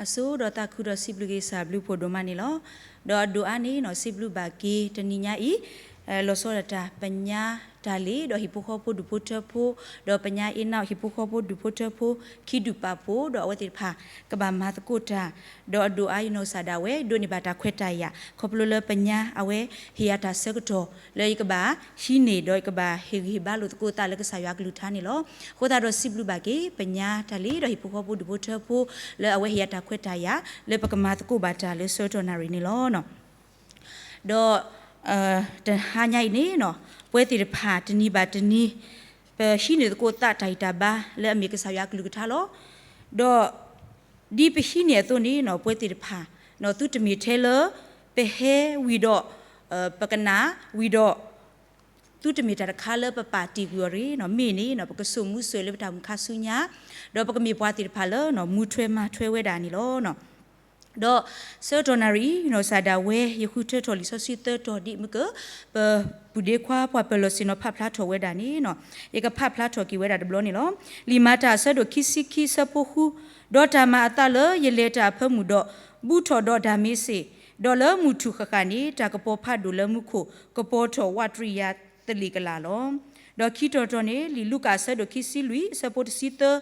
အဆိဒီးသးခုဒီးစံးဘျုးက့ၤကစၢ်ဘျုးဖှိၣ်ဒိၣ်မးန့ၣ်လီၤ. ဒီးအဒိၣ်အါန့ၣ်နီၤ စံးဘျုးဘၣ်က့ၤတနံၤညါအံၤ လီၤဆီဒၣ်တၢ် ပညါတၢ်လ့ၣ် ဒီးဟံၣ်ဖိဃီဖိဒူၣ်ဖိထၢဖိ ဒီးပညါအ့နၣ်ဟံၣ်ဖိဃီဖိဒူၣ်ဖိထၢဖိ ခံဒူၣ်ပာ်ဖှိၣ် ဒီးအဝဲသ့ၣ်တဖၣ် ကဘၣ်မၤသကိးတၢ် ဒီးအဒိၣ်အါယနီၢ်ကစၢ်ဒၣ်ဝဲ ဒိးန့ၢ်ဘၣ်တၢ်ခွဲးတၢ်ယာ် ခီဖျိလၢပညါအဝဲဟ့ၣ်ယၤတၢ်ဆၢကတီၢ် လၢယကဘၣ်ဟံးန့ၢ် ဒီးယကဘၣ်ဟ့ၣ်ဂံၢ်ဟ့ၣ်ဘါလိာ်သကိးသးလၢကစၢ်ယွၤအကလုၢ်ကထါန့ၣ်လီၤ. အဃိသတးဒီးစံးဘျုးဘၣ်က့ၤ ပညါတၢ်လ့ၣ် ဒီးဟံၣ်ဖိဃီဖိဒူၣ်ဖိထၢဖိ လၢအဝဲဟ့ၣ်ယၤတၢ်ခွဲးတၢ်ယာ် လၢပကမၤသကိးဘၣ်တၢ်လၢဆၢကတီၢ်နၣ်ရံၣ်န့ၣ်လီၤ. ဒီး တဟါညါအံၤန့ၣ်နီၤ ပဝဲသ့ၣ်တဖၣ်တနံၤဘၣ်တနံၤ ပဟံးန့ၢ်သကိးသးတၢ်ဂံၢ်တၢ်ဘါ လၢအမ့ၢ်ကစၢ်ယွၤအကလုၢ်ကထါလီၤ. ဒီး ဒ်ပဟံးန့ၢ်အသိးန့ၣ်နီၤ ပဝဲသ့ၣ်တဖၣ် သုတမ့ၢ်ထဲလၢ ပဟဲဝံၤဒီး ပကနၣ်ဝံၤဒီး သုတမ့ၢ်တၢ်တခါလၢပပာ်တ့ၢ်ကွံာ်အီၤတဂ့ၤနီၤ မ့ၢ်န့ၣ်နီၤ ပကစိာ်မူစိာ်လၢပတၢ်မုၢ်ခါဆူညါ ဒီးပကမ့ၢ်ပှၤသ့ၣ်တဖၣ်လၢ မူထွဲမၤထွဲဝဲဒၣ်န့ၣ်လီၤ. ဒီးဆၢကတီၢ်နၣ်ရံၣ်နီၤ ကစၢ်ဒၣ်ဝဲ ယဃုထၢထီၣ်လံာ်စီဆှံသၢတီၤဒ်မုၢ်က ပပုၢ်ဒ့ခွါပှၤပၢၢ်လီၢ်ဆ့ၣ်နီၤဖးဖျါထီၣ်ဝဲဒၣ်န့ၣ်နီၤ ယကဖးဖျါထီၣ်က့ၤဝဲဒၣ်တဘျီန့ၣ်လီၤ. လံာ်မၤတၢ်အဆၢဒိၣ်ခံဆံခံဆၢဖိဃု ဒီးတၢ်မၤအသးလၢယလဲၤတၢ်အဖၢမုၢ်ဒီး ဘူးထီၣ်ဒီးဒၤမ့းစ့း, ဒီးလၢမုၢ်ထူၣ်ဃၣ်ဃၣ်န့ၣ် တၢ်ကပီၤဖးဒိၣ်လၢမူခိၣ် ကပီၤထီၣ်ဝးတရံးယၤသလ့ၣ်ကလာ်လီၤ. ဒီးခံတီၤတီၤန့ၣ် လံာ်လူၤကၣ်အဆၢဒိၣ်ခံဆံလွံၢ်အဆၢဖိတဆံသၢ,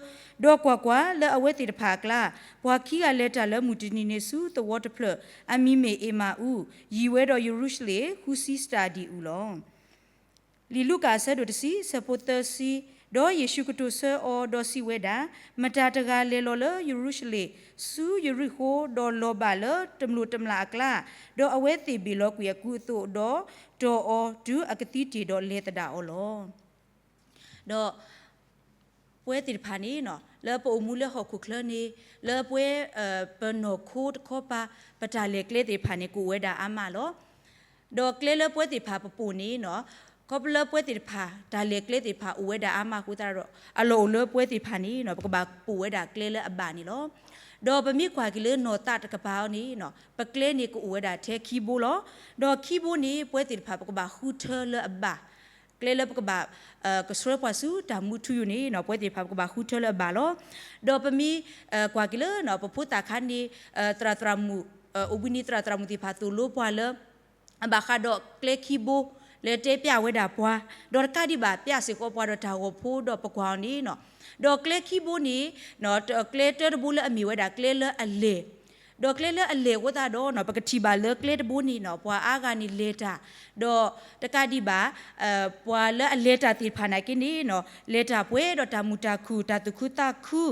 ဒီးကွၢ်ကွၢ်, လၢအဝဲသ့ၣ်တဖၣ်အကျါ ပှၤခံဂၤလဲၤတၢ်လၢမုၢ်တနံၤန့ၣ်ဆူသဝီတဖျၢၣ် အမံၤမ့ၢ်အ့မၤအူ, ယံၤဝဲဒီးယရူၤၡလ့ၣ် ဃုဆံစတၢဒံၣ်အူလီၤ. လံာ်လူၤကၣ်အဆၢဒိၣ်တဆံအဆၢဖိသၢဆံ, ဒီးယ့ၣ်ၡူးကတိၤဆၢအီၤဒီးစံးဝဲဒၣ်, မတၤတဂၤလဲၤလီၤလၢယရူၤၡလ့ၣ် ဆူယရံၣ်ဃိ, ဒီးလီၤဘၣ်လၢတမျိာ်တမျာ်အကျါ, ဒီးအဝဲသ့ၣ်ဘ့ၣ်လီၤကွံာ်အကူအသိးဒီး တီၢ်အီၤတုၤအကသံတ့ၢ်ဒီးလဲၤသဒၣ်အီၤလီၤ. ဒီး ပဝဲသ့ၣ်တဖၣ်န့ၣ်နီၤ လၢပအိၣ်မူလၢဟီၣ်ခိၣ်ချၢန့ၣ် လၢပဝဲ ပနီၢ်ခိတခီပၤ ပတၢ်လဲၤကျဲသ့ၣ်တဖၣ်န့ၣ် ကအိၣ်ဝဲဒၣ်အါမးလီၤ. ဒီးကျဲလၢပဝဲသ့ၣ်တဖၣ်ပပိာ်န့ၣ်နီၤ ခီဖျိလၢပဝဲသ့ၣ်တဖၣ် တၢ်လဲၤကျဲသ့ၣ်တဖၣ်အိၣ်ဝဲဒၣ်အါမးအဃိသတးဒီး အလီၢ်အိၣ်လၢပဝဲသ့ၣ်တဖၣ်န့ၣ်နီၤ ပကဘၣ်ပိာ်ဝဲဒၣ်ကျဲလၢအဘၣ်န့ၣ်လီၤ. ဒီးပမ့ၢ်ကွၢ်က့ၤလၢနီၢ်သးတကပၤအံၤန့ၣ်နီၤ ပကျဲန့ၣ်ကအိၣ်ဝဲဒၣ်ထဲခံဘိလီၤ. ဒီးခံဘိန့ၣ် ပဝဲသ့ၣ်တဖၣ်ပကဘၣ်ဃုထၢလၢအဘၣ် ကျဲလၢပကဘၣ် ကဆှၢပှၤဆူတၢ်မူထူယိာ်န့ၣ်နီၤ ပဝဲသ့ၣ်တဖၣ်ပကဘၣ်ဃုထၢလၢအဘၣ်လီၤ. ဒီးပမ့ၢ် ကွၢ်က့ၤလၢ ပဖိသၣ်ခါန့ၣ် သရၣ်သရၣ်မုၣ် အိၣ်ဘှံးနံၤသရၣ်သရၣ်မုၣ်သ့ၣ်တဖၣ်သိၣ်လိပှၤလၢ အဘၣ်ဃးဒီးကျဲခံဘိ လၢတဲပျၢ်ဝဲဒၣ်ပှၤ, ဒီးတကးဒံးဘၣ် ပျၢ်စ့ၢ်ကီးပှၤဒီးတၢ်ဂီၤဖိဒီးပကွၢ်အီၤန့ၣ်နီၤ, ဒီးကျဲခံဘိန့ၣ် ကျဲတၢတဘိလၢအမ့ၢ်ဝဲဒၣ်ကျဲလၢအလဲၢ် ဒီးကျဲလၢအလဲၢ်အဃိသတးဒီးနီၤ ပကထံၣ်ဘၣ်လၢကျဲတဘိန့ၣ်နီၤ ပှၤအါဂၤန့ၣ်လဲၤတၢ်, ဒီးတကးဒံးဘၣ် ပှၤလၢအလဲၤတၢ်သ့ၣ်တဖၣ်နာ်က့န့ၣ်နီၤ လဲၤတၢ်ပှဲၤဒီးတၢ်မုာ်တၢ်ခုၣ် တၢ်သူၣ်ခုသးခု,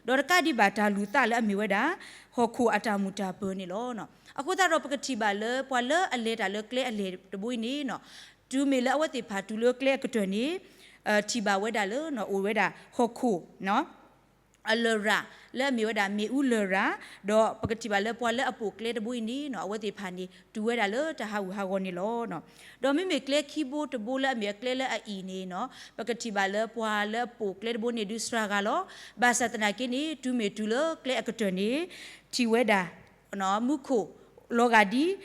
ဒီးတကးဒံးဘၣ်တၢ်လူၤသးလၢအမ့ၢ်ဝဲဒၣ် ဟီၣ်ခိၣ်အတၢ်မုာ်တၢ်ပၢၤန့ၣ်လီၤ. အဃိသတးဒီးပကထံၣ်ဘၣ်လၢပှၤလၢအလဲၤတၢ်လၢကျဲအလဲၢ်တဘိအံၤန့ၣ်နီၤ တုၤမ့ၢ်လၢအဝဲသ့ၣ်တဖၣ်တုၤလၢကျဲအကတၢၢ်န့ၣ် ထံၣ်ဘၣ်ဝဲဒၣ်လၢ အိၣ်ဝဲဒၣ်ဟီၣ်ခိၣ် အလရာ် လၢအမ့ၢ်ဝဲဒၣ်မ့ၣ်အူလရာ်, ဒီးပကထံၣ်ဘၣ်လၢပှၤလၢအပိာ်ကျဲတဘိအံၤန့ၣ်နီၤ အဝဲသ့ၣ်တဖၣ်န့ၣ် တုၤဝဲဒၣ်လၢတၢ်ဟးဂူာ်ဟးဂီၤန့ၣ်လီၤ. ဒီးမ့မ့ၢ်ကျဲခံဘိတဘိလၢအမ့ၢ်အကျဲလၢအအံၣ်န့ၣ်နီၤ ပကထံၣ်ဘၣ်လၢပှၤလၢအပိာ်ကျဲတဘိန့ၣ်ဒုးစှၤဂၤလီၤ. ဘၣ်ဆၣ်သနာ်က့န့ၣ် တုၤမ့ၢ်တုၤလၢကျဲအကတၢၢ်န့ၣ် ထံၣ်ဝဲဒၣ် မူခိၣ်လီၤဂာ်ဒ်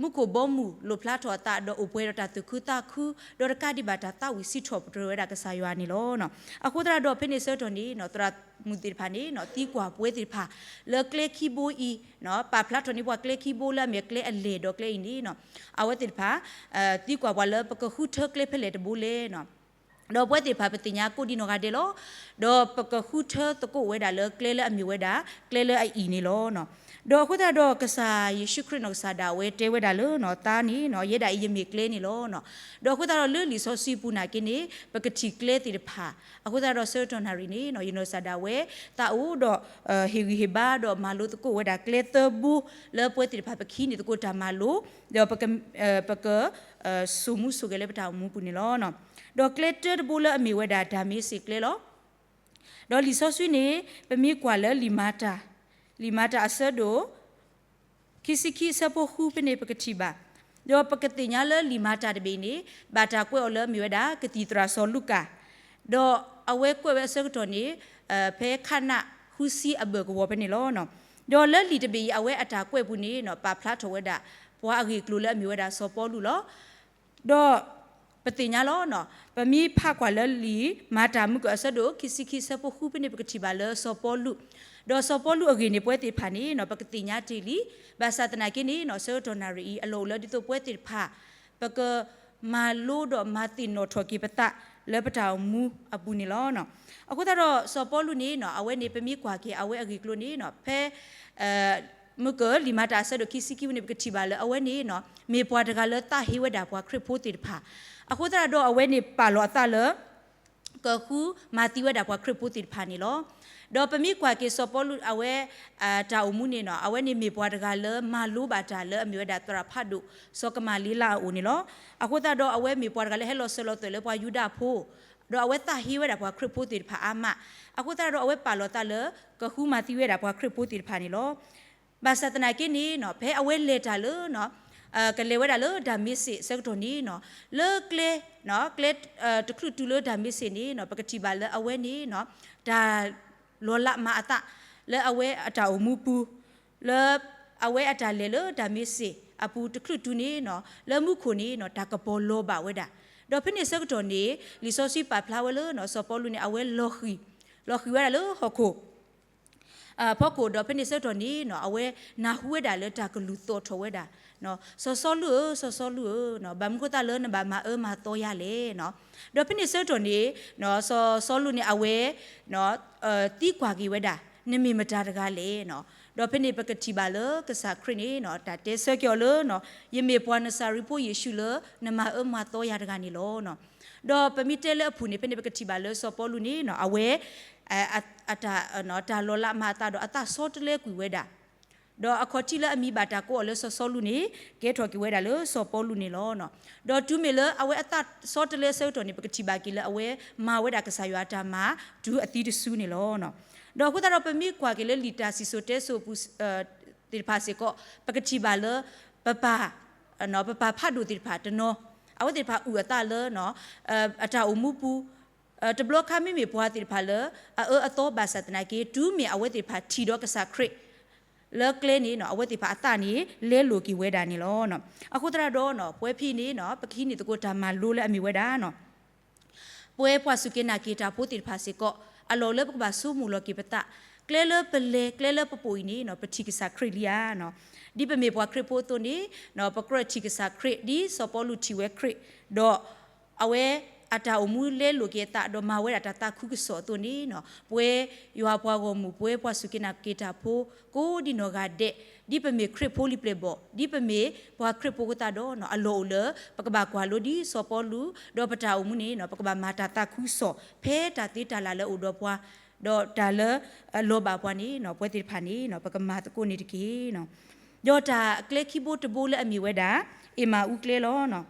မူခိၣ်ဘီမုၢ်လိၣ်ဖျါထီၣ်အသး ဒီးအိၣ်ပှဲၤဒီးတၢ်သူၣ်ခုသးခု ဒီးတကးဒံးဘၣ်တၢ်သးဝံၣ်စံးထီၣ်ပတြၢၤဝဲဒၣ်ကစၢ်ယွၤန့ၣ်လီၤ. အဃိသတးဒီးဖဲန့ၣ်ဆၢကတီၢ်န့ၣ်နီၤ သရၣ်မုၣ်သ့ၣ်တဖၣ်န့ၣ်နီၤ သံကွၢ်ပဝဲသ့ၣ်တဖၣ် လၢကျဲခံဘိအံၤ ပာ်ဖျါထီၣ်န့ၢ်ပှၤကျဲခံဘိလၢအမ့ၢ်ကျဲအလဲၢ်ဒီးကျဲအံၤန့ၣ်နီၤ အဝဲသ့ၣ်တဖၣ် သံကွၢ်ပှၤလၢပကဃုထၢကျဲဖဲလဲၣ်တဘိလဲၣ်နီၤ ဒီးပဝဲသ့ၣ်တဖၣ်ပသ့ၣ်ညါကိးဒံနီၢ်ဂၤဒဲးလီၤ. ဒီးပကဃုထၢသကိးဝဲဒၣ်လၢကျဲလၢအမ့ၢ်ဝဲဒၣ် ကျဲလၢအအံၣ်န့ၣ်လီၤ. ဒီးအဃိသတးဒီးကစၢ်ယ့ၣ်ၡူးခရံာ်နီၢ်ကစၢ်ဒၣ်ဝဲတဲဝဲဒၣ်လၢနီၤ သးန့ၣ်နီၤ ယဲဒၣ်အံၤယမ့ၢ်ကျဲန့ၣ်လီၤ. ဒီးအဃိသတးဒီးလၢလံာ်စီဆှံပူၤနာ်က့န့ၣ် ပကထံၣ်ကျဲသ့ၣ်တဖၣ် အဃိသတးဒီးဆၢကတီၢ်နၣ်ရံၣ်န့ၣ်နီၤ ယနီၢ်ကစၢ်ဒၣ်ဝဲ သးအိၣ်ဒီး ဟ့ၣ်ဂံၢ်ဟ့ၣ်ဘါဒီးမၤလိသကိးဝဲဒၣ်ကျဲသၢဘိ လၢပဝဲသ့ၣ်တဖၣ်ပကဟံးန့ၢ်သကိးတၢ်မၤလိ ဒီး ပက စိာ်မူစိာ်ဂဲၤလၢပတၢ်အိၣ်မူပူၤန့ၣ်လီၤ. ဒီးကျဲတၢတဘိလၢအမ့ၢ်ဝဲဒၣ်တၢ်မ့ၢ်စ့ၢ်ကျဲလီၤ. ဒီးလံာ်စီဆှံန့ၣ် ပမ့ၢ်ကွၢ်လၢလံာ်မၤတၢ်, လံာ်မၤတၢ်အဆၢဒိၣ် ခံဆံခံအဆၢဖိဃုဖဲန့ၣ် ပကထံၣ်ဘၣ်, ဒီးပကသ့ၣ်ညါလၢလံာ်မၤတၢ်တဘ့ၣ်န့ၣ် ဘၣ်တၢ်ကွဲးအီၤလၢအမ့ၢ်ဝဲဒၣ် ကသံၣ်သရၣ်စီၤလူၤကၣ်, ဒီးအဝဲကွဲးဝဲအဆၢကတီၢ်န့ၣ် ဖဲခးနးဃုဆံအဘၢၣ်ကဝီၤဖဲန့ၣ်လီၤ. ဒီးလၢလံာ်တဘ့ၣ်အံၤ အဝဲအတၢ်ကွဲးပူၤန့ၣ် ပာ်ဖျါထီၣ်ဝဲဒၣ် ပှၤအဂ့ၢ်အကျိၤလၢအမ့ၢ်ဝဲဒၣ်စီၤပီလူးလီၤ. ဒီးပသ့ၣ်ညါလီၤ. ပမ့ၢ်ဖးကွၢ်လၢလံာ်မၤတၢ်မုၢ်ကၢၢ်အဆၢဒိၣ် ခံဆံခံအဆၢဖိဃုဖဲန့ၣ် ပကထံၣ်ဘၣ်လၢစီၤပီလူး, ဒီးစီၤပီလူးအဂ့ၢ်န့ၣ် ပဝဲသ့ၣ်တဖၣ်န့ၣ်နီၤ ပကသ့ၣ်ညါတ့ၢ်လံ. ဘၣ်ဆၣ်သနာ်က့န့ၣ်နီၤ ဆၢကတီၢ်နၣ်ရံၣ်အံၤ အလီၢ်အိၣ်လၢဒ်သိးပဝဲသ့ၣ်တဖၣ် ပကမၤလိဒီးမၤသ့ၣ်နီၣ်ထီၣ်က့ၤပသးလၢပတၢ်အိၣ်မူအပူၤန့ၣ်လီၤ. အဃိသတးဒီး စီၤပီလူးန့ၣ်နီၤ အဝဲန့ၣ် ပမ့ၢ်ကွၢ်က့ၤအဝဲအဂ့ၢ်ကျိၤန့ၣ်နီၤ ဖဲ မုၢ်ကၢၢ်လံာ်မၤတၢ်အဆၢဒိၣ်ခံဆံခံပူၤန့ၣ် ပကထံၣ်ဘၣ်လၢအဝဲန့ၣ်နီၤ မ့ၢ်ပှၤတဂၤလၢသးဟ့ဝဲဒၣ်ပှၤခရံာ်ဖိသ့ၣ်တဖၣ်. အဃိသတးဒီးအဝဲန့ၣ်ပာ်လီၤအသးလၢ ကဃုမၤသံဝဲဒၣ်ပှၤခရံာ်ဖိသ့ၣ်တဖၣ်န့ၣ်လီၤ. ဒီးပမ့ၢ်ကွၢ်က့ၤစီၤပီလူးအဝဲ တၢ်အိၣ်မူန့ၣ်နီၤ အဝဲန့ၣ်မ့ၢ်ပှၤတဂၤလၢမၤလိဘၣ်တၢ်လၢအမ့ၢ်ဝဲဒၣ်သရၣ်ဖးဒိၣ် စီၤကမၤလ့လးအအိၣ်န့ၣ်လီၤ. အဃိသတးဒီးအဝဲမ့ၢ်ပှၤတဂၤလၢဟဲလီၤစၢၤလီၤသွဲၣ်လၢပှၤယူဒၤဖိ ဒီးအဝဲသးဟ့ဝဲဒၣ်ပှၤခရံာ်ဖိသ့ၣ်တဖၣ်အါမး. အဃိသတးဒီးအဝဲပာ်လီၤသးလၢ ကဃုမၤသံဝဲဒၣ်ပှၤခရံာ်ဖိသ့ၣ်တဖၣ်န့ၣ်လီၤ. ဘၣ်ဆၣ်သနာ်က့န့ၣ်နီၤ ဖဲအဝဲလဲၤတၢ်လၢ ကလဲၤဝဲဒၣ်လၢဒၤမ့းစ့းအဆၢကတီၢ်န့ၣ်နီၤ လၢကျဲ ကျဲ တချုးတုၤလၢဒၤမ့းစ့းန့ၣ်နီၤ ပကထံၣ်ဘၣ်လၢအဝဲန့ၣ်နီၤ တၢ်လီၤလးမၤအသး လၢအဝဲအတၢ်အိၣ်မူပူၤ လၢအဝဲအတၢ်လဲၤလၢဒၤမ့းစ့းအပူၤတချုးတုၤန့ၣ်နီၤ လၢမူခိၣ်န့ၣ်နီၤ တၢ်ကပီၤလီၤဘၣ်ဝဲဒၣ်. ဒီးဖဲန့ၣ်ဆၢကတီၢ်န့ၣ် လံာ်စီဆှံပာ်ဖျါဝဲလၢနီၤ စီၤပီလူးန့ၣ် အဝဲလီၤဃံၤ လီၤဃံၤဝဲဒၣ်လၢဟီၣ်ခိၣ် ဖီခိၣ် ဒီးဖဲန့ၣ်ဆၢကတီၢ်န့ၣ်နီၤ အဝဲနၢ်ဟူဝဲဒၣ်လၢတၢ်ကလုၢ်သီၣ်ထီၣ်ဝဲဒၣ် စီၤစီလူးဧၢ, စီၤစီလူးဧၢ, ဘၣ်မနုၤဃိသတးလၢနဘၣ်မၤအၢမၤသီယၤလဲၣ်နီၤ. ဒီးဖဲန့ၣ်ဆၢကတီၢ်န့ၣ် စီၤစီလူးန့ၣ် အဝဲ သံကွၢ်က့ၤဝဲဒၣ် နမ့ၢ်မတၤတဂၤလဲၣ်နီၤ. ဒီးဖဲန့ၣ်ပကထံၣ်ဘၣ်လၢကစၢ်ခရံာ်န့ၣ်နီၤ တၢ်တဲဆၢက့ၤအီၤလၢ ယမ့ၢ်ပှၤနစၤရ့းဖိယ့ၣ်ၡူးလၢ နမၤအၢမၤသီယၤတဂၤန့ၣ်လီၤ. ဒီးပမ့ၢ်တဲလၢအဖုၣ်န့ၣ် ဖဲန့ၣ်ပကထံၣ်ဘၣ်လၢစီၤပီလူးန့ၣ်နီၤ အဝဲ အတၢ် တၢ်လီၤလးမၤအသးဒီးအသးဆီတလဲကွံာ်ဝဲဒၣ် ဒီးအခီၣ်ထံးလၢအမံၤဘၣ်တၢ်ကိးအီၤလၢစီၤစီလူးန့ၣ် ကဲထီၣ်က့ၤဝဲဒၣ်လၢစီၤပီလူးန့ၣ်လီၤ. ဒီးတုၤမ့ၢ်လၢအဝဲအသးဆီတလဲအဆၢကတီၢ်န့ၣ် ပကထံၣ်ဘၣ်က့ၤလၢအဝဲမၤဝဲဒၣ်ကစၢ်ယွၤအတၢ်မၤတုၤအသံတစုန့ၣ်လီၤ. ဒီးအဃိသတးဒီးပမ့ၢ်ကွၢ်က့ၤလၢလံာ်တၢ်စံၣ်စိၤတဲစိၤအပူၤ သ့ၣ်တဖၣ်စ့ၢ်ကီး ပကထံၣ်ဘၣ်လၢ ပပၢ် ပပၢ်ဖးဒိၣ်သ့ၣ်တဖၣ်တနီၤ အဝဲသ့ၣ်တဖၣ်အုၣ်အသးလၢ အတၢ်အိၣ်မူပူၤ တဘျီခါမ့မ့ၢ်ပှၤသ့ၣ်တဖၣ်လၢ အအၢအသီဘၣ်ဆၣ်သနာ်က့ တုၤမ့ၢ်အဝဲသ့ၣ်တဖၣ်ထံၣ်ဒီးကစၢ်ခရံာ် လၢကျဲန့ၣ်နီၤ အဝဲသ့ၣ်တဖၣ်အသးန့ၣ် လဲလိာ်က့ၤဝဲဒၣ်န့ၣ်လီၤ. အဃိသတးဒီးနီၤ ပဝဲဖဲအံၤန့ၣ်နီၤ ပကဟံးန့ၢ်သကိးတၢ်မၤလိလၢအမ့ၢ်ဝဲဒၣ်နီၤ ပဝဲပှၤစူၢ်က့ၤနာ်က့ၤတၢ်ဖိသ့ၣ်တဖၣ်စ့ၢ်ကီး အလီၢ်လၢပကဘၣ်ဆိကမိၣ်လီၤက့ၤပသး ကျဲလၢပလဲၤ ကျဲလၢပပိာ်အံၤန့ၣ်နီၤ ပထံၣ်ကစၢ်ခရံာ်လံဧါနီၤ. ဒ်ပမ့ၢ်ပှၤခရံာ်ဖိအသိးန့ၣ်နီၤ ပကြၢးထံၣ်ကစၢ်ခရံာ် ဒ်စီၤပီလူးထံၣ်ဝဲခရံာ် ဒီး အဝဲအတၢ်အိၣ်မူလဲလိာ်က့ၤအသး ဒီးမၤဝဲဒၣ်တၢ်သးခုကစီၣ်အသိးန့ၣ်နီၤ ပဝဲယွၤပှၤဂီၢ်မုၢ် ပဝဲပှၤစူၢ်က့ၤနာ်က့ၤတၢ်ဖိ ကိးဒံနီၢ်ဂၤဒဲး ဒ်ပမ့ၢ်ခရံာ်ဖိလံၤပျဲၢ်ဘီၣ် ဒ်ပမ့ၢ်ပှၤခရံာ်ဖိအဃိသတးဒီးနီၤ အလီၢ်အိၣ်လၢ ပကဘၣ်ကွၢ်လိဒ်စီၤပီလူး ဒီးပတၢ်အိၣ်မူန့ၣ်နီၤ ပကဘၣ်မၤတၢ်သးခုကစီၣ် ဖဲတၢ်သ့တၢ်လၢ်လၢအအိၣ်ဒီးပှၤ ဒီးတၢ်လၢအလီၤဘၣ်ပှၤန့ၣ်နီၤ ပဝဲသ့ၣ်တဖၣ်န့ၣ်နီၤ ပကမၤသကိးန့ၣ်တက့ၢ်နီၤ. ဒီးတၢ်ကျဲခံဘိတဘိလၢအမ့ၢ်ဝဲဒၣ် အ့မၤအူကျဲလီၤ.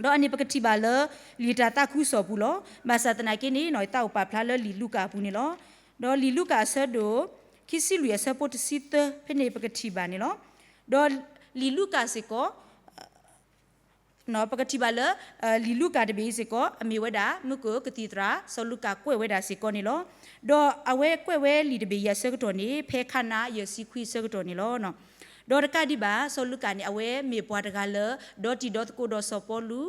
ဒီးအန့ၣ်ပကထံၣ်ဘၣ်လၢ လံာ်တၢ်သးခုကစီၣ်ပူၤလီၤ. ဘၣ်ဆၣ်သနာ်က့န့ၣ်နီၤ ယသးအိၣ်ပာ်ဖျါလၢလံာ်လူၤကၣ်အပူၤန့ၣ်လီၤ. ဒီးလံာ်လူၤကၣ်အဆၢဒိၣ် ခံဆံလွံၢ်အဆၢဖိတဆံသၢ ဖဲန့ၣ်ပကထံၣ်ဘၣ်န့ၣ်လီၤ. ဒီးလံာ်လူၤကၣ်စ့ၢ်ကီး ပကထံၣ်ဘၣ်လၢ လံာ်လူၤကၣ်တဘ့ၣ်အံၤစ့ၢ်ကီး အမ့ၢ်ဝဲဒၣ် မုၢ်ကၢၢ်ကသံၣ်သရၣ် စီၤလူၤကၣ်ကွဲးဝဲဒၣ်စ့ၢ်ကီးန့ၣ်လီၤ. ဒီးအဝဲကွဲးဝဲလံာ်တဘ့ၣ်အံၤအဆၢကတီၢ်န့ၣ် ဖဲခါနၤယဲၢ်ဆံခွံအဆၢကတီၢ်န့ၣ်လီၤ. ဒီးတကးဒံးဘၣ် စီၤလူၤကၣ်န့ၣ် အဝဲမ့ၢ်ပှၤတဂၤလၢ ဒီတံၤဒီသကိးဒီးစီၤပီလူး,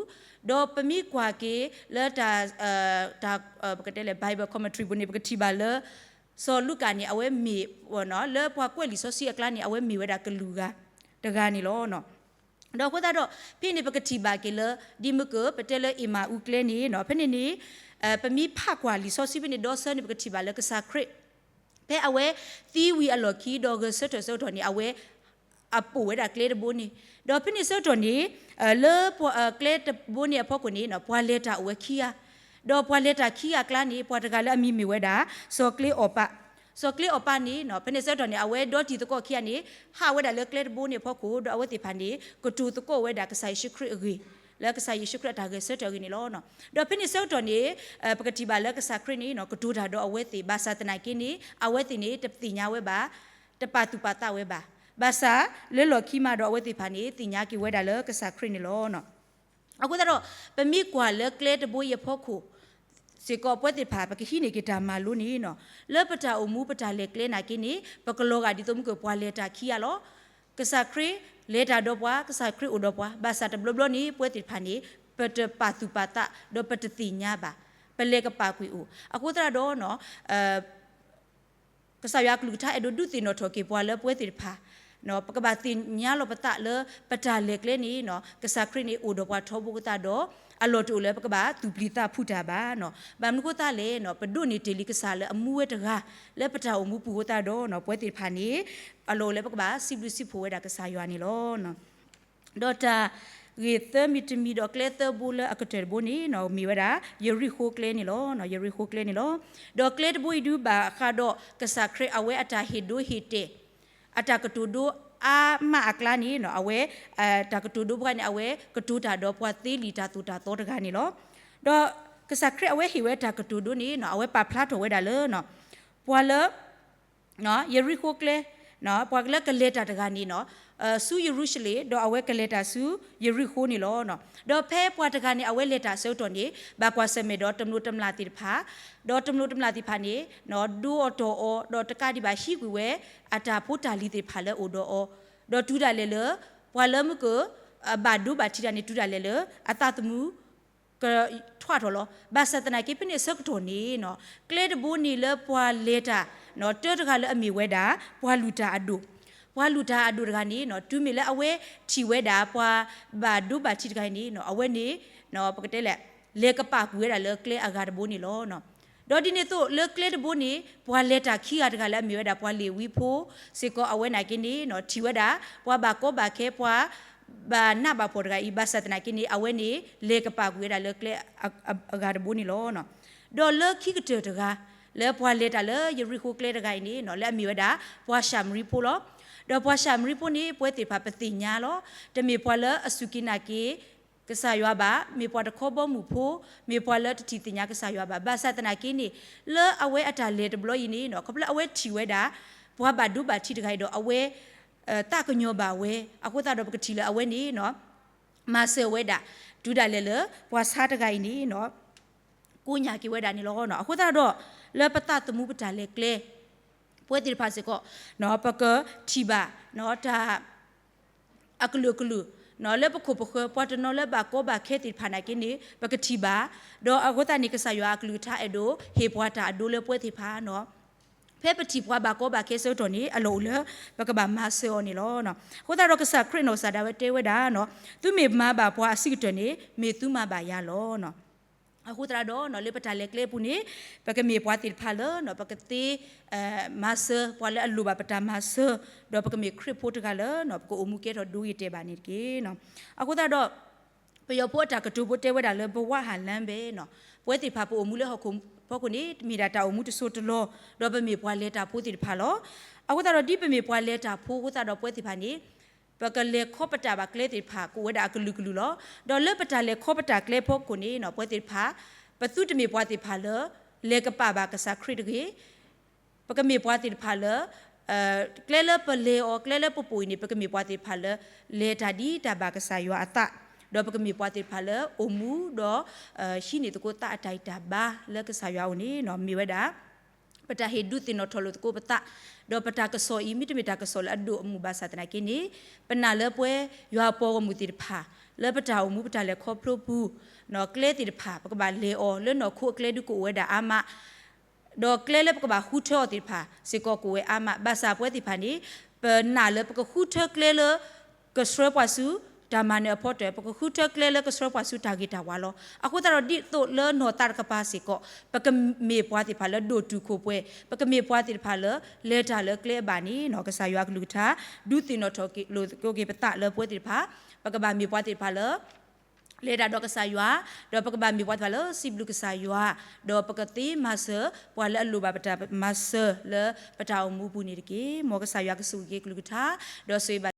ဒီးပမ့ၢ်ကွၢ်က့ၤလၢတၢ် တၢ် ပကတဲလဲၣ် Bible commentary ပူၤန့ၣ် ပကထံၣ်ဘၣ်လၢ စီၤလူၤကၣ်န့ၣ် အဝဲမ့ၢ် လၢပှၤကွဲးလံာ်စီဆှံအကျါန့ၣ် အဝဲမ့ၢ်ဝဲဒၣ်ကလုာ်ဂၤတဂၤန့ၣ်လီၤ. ဒီးအဃိသတးဒီး ဖဲန့ၣ်ပကထံၣ်ဘၣ်က့ၤလၢ ဒ်မုၢ်ကၢၢ် ပတဲလၢအ့မၤအူကျဲန့ၣ်နီၤ ဖဲန့ၣ်န့ၣ် ပမ့ၢ်ဖးကွၢ်လံာ်စီဆှံဖဲန့ၣ် ဒီဆၢန့ၣ် ပကထံၣ်ဘၣ်လၢကစၢ်ခရံာ် ဖဲအဝဲသံဝံၤအလီၢ်ခံ ဒီးဂဲၤဆၢထၢၣ်ဆၢကတီၢ်န့ၣ် အဝဲ အပိာ်ဝဲဒၣ်ကျဲတဘိန့ၣ်, ဒီးဖဲန့ၣ်ဆၢကတီၢ်န့ၣ် လၢကျဲတဘိန့ၣ်အဖီခိၣ်န့ၣ် ပှၤလဲၤတၢ်အိၣ်ဝဲခံဂၤ, ဒီးပှၤလဲၤတၢ်ခံဂၤအကျါန့ၣ် ပှၤတဂၤလၢအမံၤမ့ၢ်ဝဲဒၣ် စီၤကျ့အီၣ်ပး, စီၤကျ့အီၣ်ပးန့ၣ် ဖဲန့ၣ်ဆၢကတီၢ်န့ၣ် အဝဲဒီတံၤသကိးခံဂၤန့ၣ် ဟးဝဲဒၣ်လၢကျဲတဘိန့ၣ်အဖီခိၣ် ဒီးအဝဲသ့ၣ်တဖၣ်န့ၣ် ကတိၤသကိးဝဲဒၣ်ကစၢ်ယ့ၣ်ၡူးခရံာ်အဂ့ၢ်, လၢကစၢ်ယ့ၣ်ၡူးခရံာ်အတၢ်ဂဲၤဆၢထၢၣ်အဂ့ၢ်န့ၣ်လီၤ. ဒီးဖဲန့ၣ်ဆၢကတီၢ်န့ၣ် ပကထံၣ်ဘၣ်လၢကစၢ်ခရံာ်န့ၣ် ကတိၤတၢ်ဒီးအဝဲသ့ၣ် ဘၣ်ဆၣ်သနာ်က့န့ၣ် အဝဲသ့ၣ်န့ၣ် တသ့ၣ်ညါဝဲဘၣ်, တပာ်သူၣ်ပာ်သးဝဲဘၣ်. ဘၣ်ဆၣ်လၢလီၢ်ခံမးဒီးအဝဲသ့ၣ်တဖၣ်န့ၣ် သ့ၣ်ညါက့ၤဝဲဒၣ်လၢကစၢ်ခရံာ်န့ၣ်လီၤ. အဃိသတးဒီး ပမ့ၢ်ကွၢ်လၢကျဲတဘိအံၤအဖီခိၣ်စ့ၢ်ကီး ပဝဲသ့ၣ်တဖၣ် ပကဟံးန့ၢ်က့ၤတၢ်မၤလိန့ၣ်နီၤ, လၢပတၢ်အိၣ်မူပတၢ်လဲၤကျဲနာ်က့န့ၣ် ပကလီၤဂာ်ဒ်သိးမုၢ်ကၢၢ်ပှၤလဲၤတၢ်ခံဂၤလီၤ. ကစၢ်ခရံာ်လဲၤတၢ်ဒီးပှၤ, ကစၢ်ခရံာ်အိၣ်ဒီးပှၤ, ဘၣ်ဆၣ်တဘျီဘျီန့ၣ် ပဝဲသ့ၣ်တဖၣ်န့ၣ် ပတပာ်သူၣ်ပာ်သး ဒီးပတသ့ၣ်ညါဘၣ်, ပလဲၤကပာ်ကွံာ်အိၣ်. အဃိသတးဒီးနီၤ ကစၢ်ယွၤအကလုၢ်ကထါအဲၣ်ဒိးဒုးသ့ၣ်နီၣ်ထီၣ်က့ၤပှၤလၢပဝဲသ့ၣ်တဖၣ်, ပကဘၣ်သ့ၣ်ညါလီၤပသးလၢပတၢ်လဲၤကျဲန့ၣ် ကစၢ်ခရံာ်န့ၣ်အိၣ်ဒီးပှၤထီဘိကသးဒီး အလီၢ်တအိၣ်လၢပကဘၣ်သူၣ်ပျံၤသးဖုးတၢ်ဘၣ်. ဘၣ်မနုၤအဃိသတးလဲၣ်, ပဒိးန့ၢ်တ့ၢ်လံကစၢ်လၢအမူဝဲတဂၤ လၢပတၢ်အိၣ်မူပူၤအဃိသတးဒီး ပဝဲသ့ၣ်တဖၣ်န့ၣ် အလီၢ်အိၣ်လၢပကဘၣ်စံးဘျုးစံးဖှိၣ်ဝဲဒၣ်ကစၢ်ယွၤန့ၣ်လီၤ. ဒီးတၢ်ဂ့ၢ်သၢမံၤတမံၤဒီးကျဲသၢဘိလၢအကတၢၢ်တဘိန့ၣ် မ့ၢ်ဝဲဒၣ် ယရံၣ်ဃိၤကျဲန့ၣ်လီၤ. ယရံၣ်ဃိၤကျဲန့ၣ်လီၤ. ဒီးကျဲတဘိအံၤဒုးဘၣ်ဃးဒီးကစၢ်ခရံာ်အဝဲအတၢ်ဟ့ၣ်ဒိဟ့ၣ်တဲာ် အတၢ်ကတိၤဒိအါမးအကျါန့ၣ် အဝဲ တၢ်ကတိၤဒိဘၣ်န့ၣ် အဝဲကတိၤတၢ်ဒီးပှၤသ့လံာ်တၢ်သိၣ်တၢ်သီတဂၤန့ၣ်လီၤ. ဒီးကစၢ်ခရံာ်အဝဲဟ့ၣ်ဝဲတၢ်ကတိၤဒိန့ၣ် အဝဲပာ်ဖျါထီၣ်ဝဲဒၣ်လၢ ပှၤလၢ ယရံၣ်ဃိၤကျဲ ပှၤလၢကလဲၤတၢ်တဂၤန့ၣ် ဆူယရူၤၡလ့ၣ် ဒီးအဝဲကလဲၤတၢ်ဆူယရံၣ်ဃိၤန့ၣ်လီၤ. ဒီးဖဲပှၤတဂၤန့ၣ် အဝဲလဲၤတၢ်အဆၢကတီၢ်န့ၣ် ဘၣ်ကွၢ်ဆၢၣ်မဲာ်ဒီးတမျိးတမျာ်သ့ၣ်တဖၣ်, ဒီးတမျိးတမျာ်သ့ၣ်တဖၣ်န့ၣ် ဒိအီၤတီၢ်အီၤ ဒီးတကးဒံးဘၣ်ဟံးကွံာ်ဝဲ အတၢ်ဖိတၢ်လံၤသ့ၣ်တဖၣ်လၢအအိၣ်ဒီးအီၤ, ဒီးတုၤဒၣ်လဲာ်လၢ ပှၤလၢမုၢ်က ဘၣ်ဒိဘၣ်ထံးတၢ်န့ၣ် တုၤဒၣ်လဲာ်လၢ အသးသမူ ကထွးထီၣ်လီၤ. ဘၣ်ဆၣ်သနာ်က့ ဖဲန့ၣ်အဆၢကတီၢ်န့ၣ် ကျဲတဘိန့ၣ်လၢပှၤလဲၤတၢ် တၢတဂၤလၢအမ့ၢ်ဝဲဒၣ် ပှၤလုၢ်တၢ်အဒိၣ်, ပှၤလုၢ်တၢ်အဒိၣ်တဂၤန့ၣ် တုၤမ့ၢ်လၢအဝဲထံၣ်ဝဲဒၣ် ပှၤဘၣ်ဒိဘၣ်ထံးတဂၤအံၤန့ၣ် အဝဲန့ၣ် ပကတဲလဲၣ် လဲၤကပာ်ကွံာ်ဝဲဒၣ်လၢကျဲအဂၤတဘိန့ၣ်လီၤ. ဒီးဒ်န့ၣ်အသိးလၢကျဲတဘိန့ၣ် ပှၤလဲၤတၢ်ခံဂၤတဂၤလၢအမ့ၢ်ဝဲဒၣ်ပှၤလ့ၤဝံဖိစ့ၢ်ကီး အဝဲနာ်က့န့ၣ် ထံၣ်ဝဲဒၣ် ပှၤဘၣ်ကီဘၣ်ခဲ ပှၤ ဘၣ်နးဘၣ်ဖှီၣ်တဂၤအံၤ ဘၣ်ဆၣ်သနာ်က့န့ၣ် အဝဲန့ၣ် လဲၤကပာ်ကွံာ်ဝဲဒၣ်လၢကျဲ အဂၤတဘိန့ၣ်လီၤ. ဒီးလၢခံကတၢၢ်တဂၤ လၢပှၤလဲၤတၢ်လၢယရံၣ်ဃိၤကျဲတဂၤအံၤန့ၣ် လၢအမ့ၢ်ဝဲဒၣ် ပှၤၡၤမရံဖိလီၤ. ဒီးပှၤၡၤမရံဖိန့ၣ် ပဝဲသ့ၣ်တဖၣ်ပသ့ၣ်ညါလီၤ. တမ့ၢ်ပှၤလၢအစူၢ်က့ၤနာ်က့ၤ ကစၢ်ယွၤဘၣ်, မ့ၢ်ပှၤတခီဘီမုၢ်ဖိ, မ့ၢ်ပှၤလၢတထံၣ်သ့ၣ်ညါကစၢ်ယွၤဘၣ်. ဘၣ်ဆၣ်သနာ်က့န့ၣ် လၢအဝဲအတၢ်လဲၤတဘျီအံၤန့ၣ် ခီဖျိလၢအဝဲထံၣ်ဝဲဒၣ် ပှၤဘၣ်ဒိဘၣ်ထံးတဂၤအံၤဒီး အဝဲ သးကညီၤဘၣ်ဝဲ, အဃိသတးဒီးပကထံၣ်လၢအဝဲန့ၣ် မၤစၢၤဝဲဒၣ် တုၤဒၣ်လဲာ်လၢ ပှၤဆါတဂၤအံၤန့ၣ် ကိးညၢ်က့ၤဝဲဒၣ်န့ၣ်လီၤ. အဃိသတးဒီး လၢပသးသမူပတၢ်လဲၤကျဲ ပဝဲသ့ၣ်တဖၣ်စ့ၢ်ကီး ပကထံၣ်ဘၣ် တၢ် အကလုာ်ကလုာ် လၢပခိၣ်ပဃၢၤ ပှၤတနီၤလၢဘၣ်ကီဘၣ်ခဲသ့ၣ်တဖၣ်နာ်က့န့ၣ် ပကထံၣ်ဘၣ်, ဒီးအဃိသတးန့ၣ် ကစၢ်ယွၤအကလုၢ်ကထါအဲၣ်ဒိးဟ့ၣ်ပှၤတၢ်အဒိလၢပဝဲသ့ၣ်တဖၣ် ဖဲပထံၣ်ပှၤဘၣ်ကီဘၣ်ခဲဆၢကတီၢ်န့ၣ် အလီၢ်အိၣ်လၢ ပကဘၣ်မၤစၢၤအီၤန့ၣ်လီၤ. အဃိသတးဒီးကစၢ်ခရံာ်နီၢ်ကစၢ်ဒၣ်ဝဲတဲဝဲဒၣ် သုမ့ၢ်မၤဘၣ်ပှၤအဆံးကတၢၢ်န့ၣ် မ့ၢ်သုမၤဘၣ်ယၤလီၤ. အဃိသတးဒီး လၢပတၢ်လဲၤကျဲအပူၤန့ၣ် ပကမ့ၢ်ပှၤသ့ၣ်တဖၣ်လၢ ပကသ့ မၤစၢၤ ပှၤလၢအလိၣ်ဘၣ်ပတၢ်မၤစၢၤ, ဒီးပကမ့ၢ်ခရံာ်ဖိတဂၤလၢ ပကအိၣ်မူကဲထီၣ်ဒိဂ့ၤတဲာ်ဘၣ်န့ၣ်တက့ၢ်. အဃိသတးဒီး ပယီၤဖိအတၢ်ကတိၤဖိတဲဝဲဒၣ်လၢ ဘဝ ဟးလမ်းပဲ ပဝဲသ့ၣ်တဖၣ်ပအိၣ်မူလၢဟီၣ်ခိၣ်ဖီခိၣ်န့ၣ် မ့ၢ်ဒၣ်တၢ်အိၣ်မူတစိၢ်တလီၢ်, ဒီးပမ့ၢ်ပှၤလဲၤတၢ်ဖိသ့ၣ်တဖၣ်လီၤ. အဃိသတးဒီး ဒ်ပမ့ၢ်ပှၤလဲၤတၢ်ဖိအဃိသတးဒီး ပဝဲသ့ၣ်တဖၣ်န့ၣ် ပကလဲၤခီပတာ်ဘၣ်ကျဲသ့ၣ်တဖၣ် ကအိၣ်ဝဲဒၣ်အကလုာ်ကလုာ်လီၤ. ဒီးလၢပတၢ်လဲၤခီပတာ်ကျဲဖီခိၣ်န့ၣ် ပဝဲသ့ၣ်တဖၣ် ပသုတမ့ၢ်ပှၤသ့ၣ်တဖၣ်လၢ လဲၤကပာ်ဘၣ်ကစၢ်ခရံာ်တဂ့ၤ ပကမ့ၢ်ပှၤသ့ၣ်တဖၣ်လၢ ကျဲလၢပလဲၤအီၤ ကျဲလၢပပိာ်အံၤန့ၣ် ပကမ့ၢ်ပှၤသ့ၣ်တဖၣ်လၢ လဲၤတၢ်ဒ်တၢ်ဘၣ်ကစၢ်ယွၤအသး, ဒီးပကမ့ၢ်ပှၤသ့ၣ်တဖၣ်လၢ အိၣ်မူဒီး ဟံးန့ၢ်သကိးသးအတၢ်ဂံၢ်တၢ်ဘါလၢကစၢ်ယွၤအအိၣ်န့ၣ် မ့ၢ်ဝဲဒၣ် ပတၢ်ဟ့ၣ်ဒုးသ့ၣ်နီၣ်ထီၣ်လိာ်သကိးပသး, ဒီးပတၢ်ကစီၣ်အံၤ မ့တမ့ၢ်တၢ်ကစီၣ်လၢအဒိၣ်အမုၢ်ဘၣ်ဆၣ်သနာ်က့န့ၣ် ပနာ်လၢပဝဲယွၤအပှၤဂီၢ်မုၢ်သ့ၣ်တဖၣ် လၢပတၢ်အိၣ်မူပတၢ်လဲၤခီဖျိပူၤ ကျဲသ့ၣ်တဖၣ် ပကဘၣ်လဲၤအီၤလၢနီၢ်ခိအကျဲဒုးကအိၣ်ဝဲဒၣ်အါမး ဒီးကျဲလၢပကဘၣ်ဃုထၢအီၤသ့ၣ်တဖၣ်စ့ၢ်ကီးကအိၣ်ဝဲအါမး ဘၣ်ဆၣ်ပဝဲသ့ၣ်တဖၣ်န့ၣ် ပနာ်လၢပကဃုထၢကျဲလၢ ကဆှၢပှၤဆူ တၢ်မၤနၢၤအဖီတၢၣ်, ပကဃုထၢကျဲလၢကဆှၢပှၤဆူတၢ်ဂ့ၤတၢ်ဝါလီၤ. အဃိသတးဒီးဒ်သိးလၢနီၢ်သးတကပၤစ့ၢ်ကီး ပကမ့ၢ်ပှၤသ့ၣ်တဖၣ်လၢဒိၣ်တုာ်ခိၣ်ပှဲၤ, ပကမ့ၢ်ပှၤသ့ၣ်တဖၣ်လၢ လဲၤတၢ်လၢကျဲအဘၣ်န့ၣ် ကစၢ်ယွၤအကလုၢ်ကထါ ဒုးသ့ၣ်နီၣ်ထီၣ်လိာ်သကိးက့ၤပသးလၢပဝဲသ့ၣ်တဖၣ် ပကဘၣ်မ့ၢ်ပှၤသ့ၣ်တဖၣ်လၢ လဲၤတၢ်ဒီးကစၢ်ယွၤ, ဒီးပကဘၣ်မ့ၢ်ပှၤသ့ၣ်တဖၣ်လၢစံးဘျုးကစၢ်ယွၤ, ဒီးပကသ့မၤစၢၤ ပှၤလၢအလိၣ်ဘၣ်ပတၢ်မၤစၢၤလၢပတၢ်အိၣ်မူပူၤန့ၣ်တက့ၢ်. မ်ကစၢ်ယွၤကဆိၣ်ဂ့ၤက့ၤကလုၢ်ကထါ ဒီးဆိၣ်ဂ့ၤဘၣ်